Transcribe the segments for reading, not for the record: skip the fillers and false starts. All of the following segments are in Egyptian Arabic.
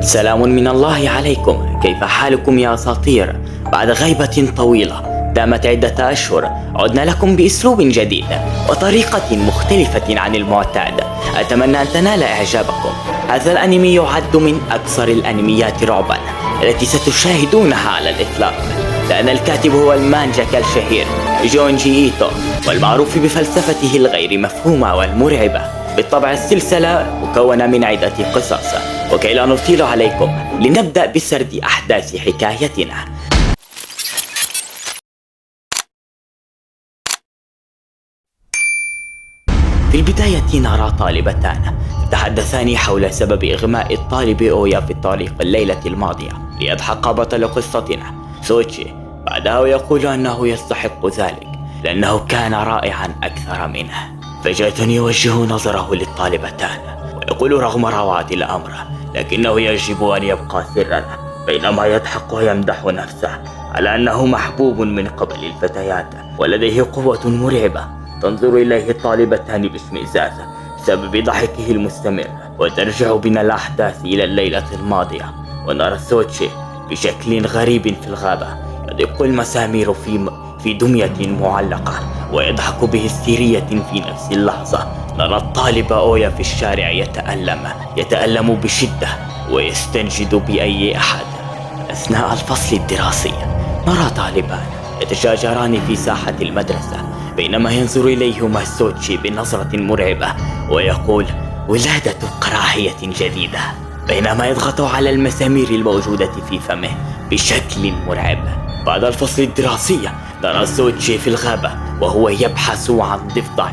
سلام من الله عليكم، كيف حالكم يا أساطير؟ بعد غيبة طويلة دامت عدة أشهر عدنا لكم بأسلوب جديد وطريقة مختلفة عن المعتاد. أتمنى أن تنال إعجابكم. هذا الأنمي يعد من أكثر الأنميات رعبا التي ستشاهدونها على الإطلاق، لأن الكاتب هو المانجاكا الشهير جونجي إيتو، والمعروف بفلسفته الغير مفهومة والمرعبة. بالطبع السلسلة مكونة من عدة قصص، وكي لا نطيل عليكم لنبدأ بسرد أحداث حكايتنا. في البداية نرى طالبتان تتحدثان حول سبب إغماء الطالب أويا في الطريق الليلة الماضية، ليضحك بطل قصتنا سوتشي بعدها ويقول أنه يستحق ذلك لأنه كان رائعا أكثر منه. فجأة يوجه نظره للطالبتان ويقول رغم روعة الأمر لكنه يجب أن يبقى سرا، بينما يضحك ويمدح نفسه على أنه محبوب من قبل الفتيات ولديه قوة مرعبة. تنظر إليه الطالبتان باشمئزاز بسبب ضحكه المستمر، وترجع بنا الأحداث إلى الليلة الماضية، ونرى سوتشي بشكل غريب في الغابة يدق المسامير في دمية معلقة ويضحك بهستيرية في نفس اللحظة. نرى الطالب أويا في الشارع يتألم بشدة ويستنجد بأي أحد. أثناء الفصل الدراسي نرى طالبان يتشاجران في ساحة المدرسة، بينما ينظر إليهما سوتشي بنظرة مرعبة ويقول ولادة كراهية جديدة، بينما يضغط على المسامير الموجودة في فمه بشكل مرعب. بعد الفصل الدراسي نرى سوتشي في الغابة وهو يبحث عن ضفدع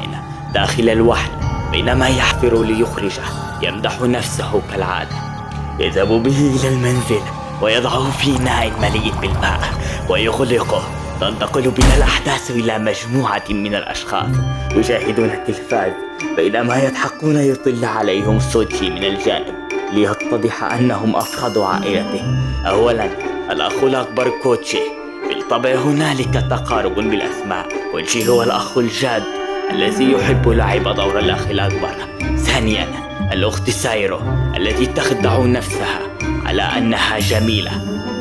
داخل الوحل، بينما يحفر ليخرجه. يمدح نفسه كالعادة، يذهب به إلى المنزل ويضعه في إناء مليء بالماء ويغلقه. تنتقل بنا الأحداث إلى مجموعة من الأشخاص يشاهدون التلفاز، بينما يضحكون يطل عليهم سوتشي من الجانب ليتضح أنهم أفراد عائلته. أولا الأخ الأكبر كوتشي، بالطبع هنالك تقارب بالأسماء. كوتشي هو الأخ الجاد الذي يحب لعب دور الأخ الأكبر. ثانيا الأخت سايرو التي تخدع نفسها على أنها جميلة،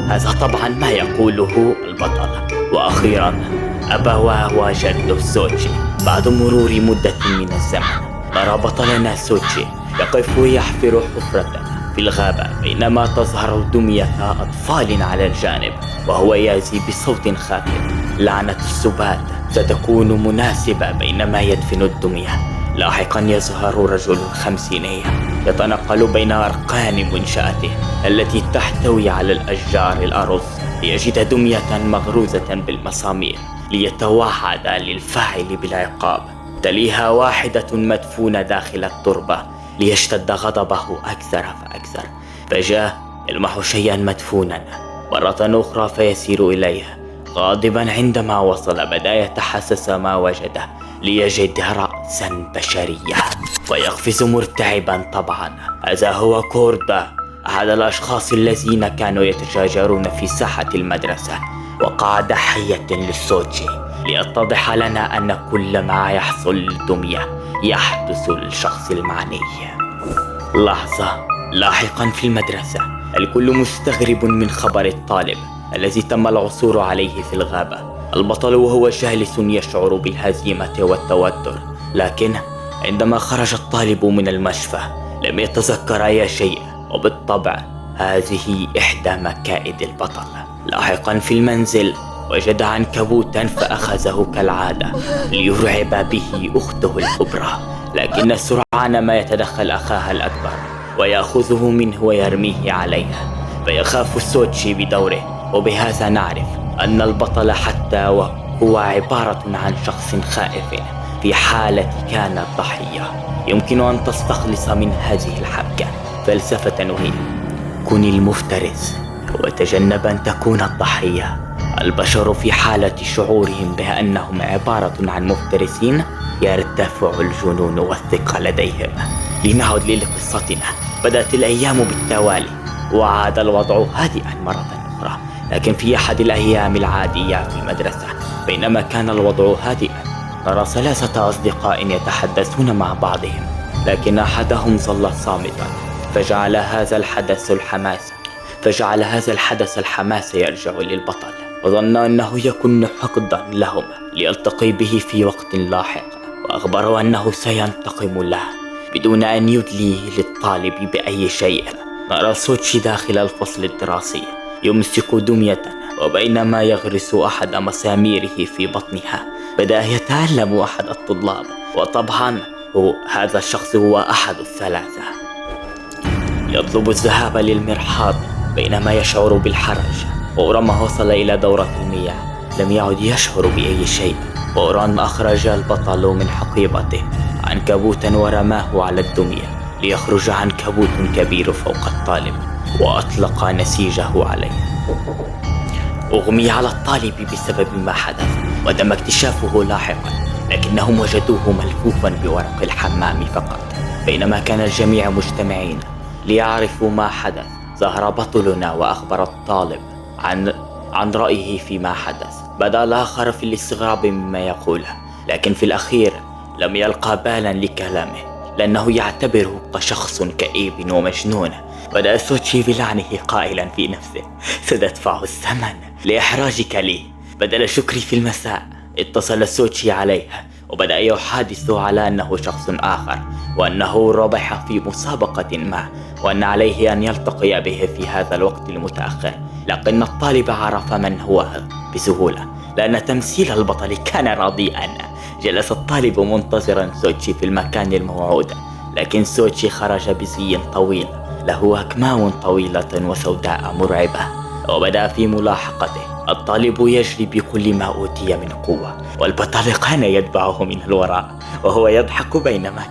هذا طبعا ما يقوله البطل. وأخيرا أبوا وجد سوتشي. بعد مرور مدة من الزمن نرى بطلنا سوتشي يقف ويحفر حفرة في الغابة، بينما تظهر دمية أطفال على الجانب وهو يازي بصوت خافت لعنة السبات ستكون مناسبة بينما يدفن الدمية. لاحقا يظهر رجل خمسيني يتنقل بين أركان منشأته التي تحتوي على الأشجار الأرز ليجد دمية مغروزة بالمسامير ليتوعد للفاعل بالعقاب. تليها واحدة مدفونة داخل التربة ليشتد غضبه أكثر فأكثر. فجأة يلمح شيئا مدفونا مرة أخرى فيسير إليه غاضبا. عندما وصل بدأ يتحسس ما وجده ليجد رأسا بشرية ويقفز مرتعبا. طبعا هذا هو كوردا، أحد الأشخاص الذين كانوا يتشاجرون في ساحة المدرسة، وقع ضحية للسوتشي ليتضح لنا أن كل ما يحصل للدمية يحدث للشخص المعني. لحظة لاحقا في المدرسة الكل مستغرب من خبر الطالب الذي تم العثور عليه في الغابة. البطل وهو جالس يشعر بالهزيمة والتوتر، لكن عندما خرج الطالب من المشفى لم يتذكر أي شيء، وبالطبع هذه إحدى مكائد البطل. لاحقا في المنزل وجد عنكبوتا فأخذه كالعادة ليرعب به أخته الكبرى، لكن سرعان ما يتدخل أخاها الأكبر ويأخذه منه ويرميه عليها، فيخاف سوتشي بدوره. وبهذا نعرف أن البطل حتى وهو عبارة عن شخص خائف في حالة كان ضحية. يمكن أن تستخلص من هذه الحبكة فلسفة، وهي كن المفترس وتجنب أن تكون الضحية. البشر في حالة شعورهم بأنهم عبارة عن مفترسين يرتفع الجنون والثقة لديهم. لنعد لقصتنا. بدأت الأيام بالتوالي وعاد الوضع هادئا مرة أخرى، لكن في أحد الأيام العادية في المدرسة بينما كان الوضع هادئا نرى ثلاثة أصدقاء يتحدثون مع بعضهم، لكن أحدهم ظل صامتا. فجعل هذا الحدث الحماس يرجع للبطل، وظن أنه يكون حقدا لهم ليلتقي به في وقت لاحق، وأخبره أنه سينتقم له بدون أن يدلي للطالب بأي شيء. نرى سوتشي داخل الفصل الدراسي يمسك دمية، وبينما يغرس أحد مساميره في بطنها بدأ يتألم أحد الطلاب، وطبعا هذا الشخص هو أحد الثلاثة. يطلب الذهاب للمرحاض بينما يشعر بالحرج. فورا ما وصل إلى دورة المياه لم يعد يشعر بأي شيء. فورا أخرج البطل من حقيبته عنكبوتا ورماه على الدمية ليخرج عنكبوت كبير فوق الطالب وأطلق نسيجه عليه. أغمي على الطالب بسبب ما حدث وتم اكتشافه لاحقا، لكنهم وجدوه ملفوفا بورق الحمام فقط. بينما كان الجميع مجتمعين ليعرفوا ما حدث، ظهر بطلنا وأخبر الطالب عن رأيه فيما حدث. بدأ الآخر في الاستغراب مما يقوله، لكن في الأخير لم يلقى بالا لكلامه لأنه يعتبره كشخص كئيب ومجنون. بدأ سوتشي بلعنه قائلا في نفسه: ستدفع الثمن لإحراجك لي. بدل شكري في المساء اتصل سوتشي عليه وبدأ يحادث على أنه شخص آخر، وأنه ربح في مسابقة ما، وأن عليه أن يلتقي به في هذا الوقت المتأخر. لكن الطالب عرف من هو بسهولة لأن تمثيل البطل كان رديئا. جلس الطالب منتظرا سوتشي في المكان الموعود، لكن سوتشي خرج بزي طويل له أكمام طويلة وسوداء مرعبة وبدأ في ملاحقته. الطالب يجري بكل ما أوتي من قوة، والبطل كان يتبعه من الوراء وهو يضحك بينما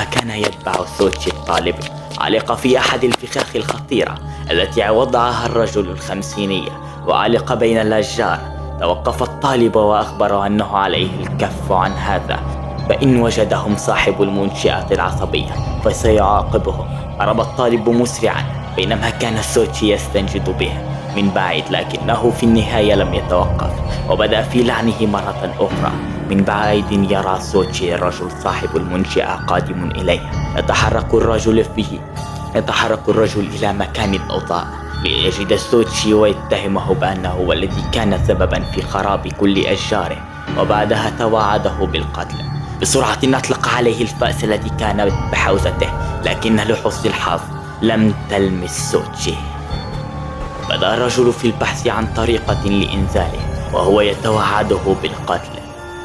كان يتبع سوتشي الطالب. علق في أحد الفخاخ الخطيرة التي وضعها الرجل الخمسيني وعلق بين الأشجار. توقف الطالب وأخبره أنه عليه الكف عن هذا، فإن وجدهم صاحب المنشآت العصبية فسيعاقبهم. هرب الطالب مسرعا بينما كان سوتشي يستنجد به من بعيد، لكنه في النهاية لم يتوقف وبدأ في لعنه مرة أخرى. من بعيد يرى سوتشي الرجل صاحب المنشأة قادم إليه. يتحرك الرجل إلى مكان الضوضاء ليجد سوتشي ويتهمه بأنه هو الذي كان سببا في خراب كل أشجاره، وبعدها توعده بالقتل. بسرعة أطلق عليه الفأس التي كانت بحوزته، لكن لحسن الحظ لم تلمس سوتشي. بدأ الرجل في البحث عن طريقة لإنزاله وهو يتوعده بالقتل.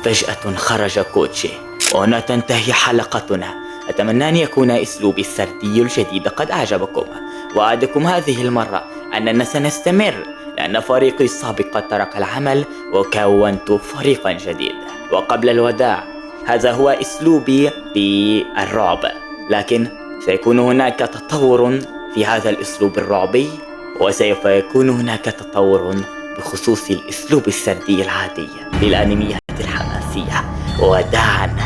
فجأة خرج كوتشي، وهنا تنتهي حلقتنا. أتمنى أن يكون أسلوبي السردي الجديد قد أعجبكم، وأعدكم هذه المرة أننا سنستمر لأن فريقي السابق قد ترك العمل وكونت فريقا جديد. وقبل الوداع، هذا هو أسلوبي في الرعب، لكن سيكون هناك تطور في هذا الأسلوب الرعبي، وسوف يكون هناك تطور بخصوص الأسلوب السردي العادي للأنميات الحماسية. وداعا.